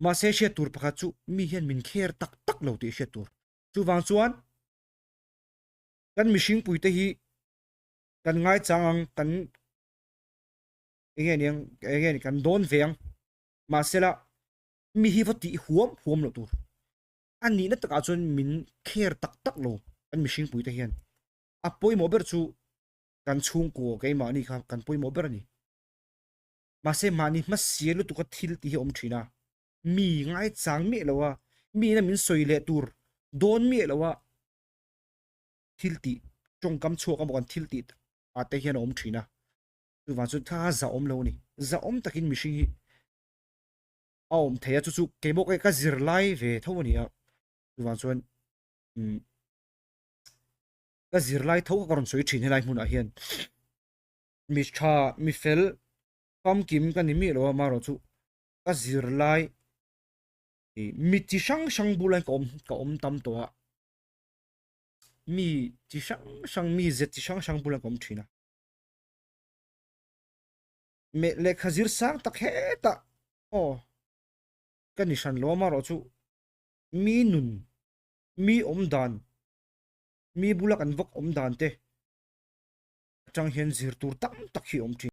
Mahse hriat tur pakhat chu mi hian min care tak tak lo tih hriat tur. Chuvang chuan kan mihring puite hi kan ngaichang ang, kan enge niang enge ni kan dawn ve ang. Mahsela mi hi va tih huam huam loh tur. A nihna takah chuan min care tak tak lo kan mihring puite hian. A pawimawh ber chu kan chhungkua keimahni kha kan pawimawh ber a ni. Mahse mahni hmasial lutuka thil tih hi a awm thin a, mi ngaichang miah lo a, mi ina min sawi leh tur dawn miah lo a thil tih tawngkam chhuak emaw kan thil tih ah te hian a awm thin a, chuvang chuan kha kha zahawm lo a ni. Zahawm takin mihring hi a awm thei a, chu chu keimawh ka zirlai ve tho a ni a, chuvang chuan umm ka zirlai tho kha ka rawn sawi thin helai hmunah hian. Mi tha, mi fel famkim ka ni miah lo a, amaherawh chu ka zirlai ih mi chi hrang hrang bulah hian ka awm ka awm tam tawh a, mi chi hrang hrang mi ze chi hrang hrang bulah ka awm thin a. Meh lehkha zir sang tak hetah aw ka ni hran lo a, amaherawh chu mi nun, mi awm dan, mi bula kan vawk awm dan te atang hian zir tur tam tak hi a awm thin.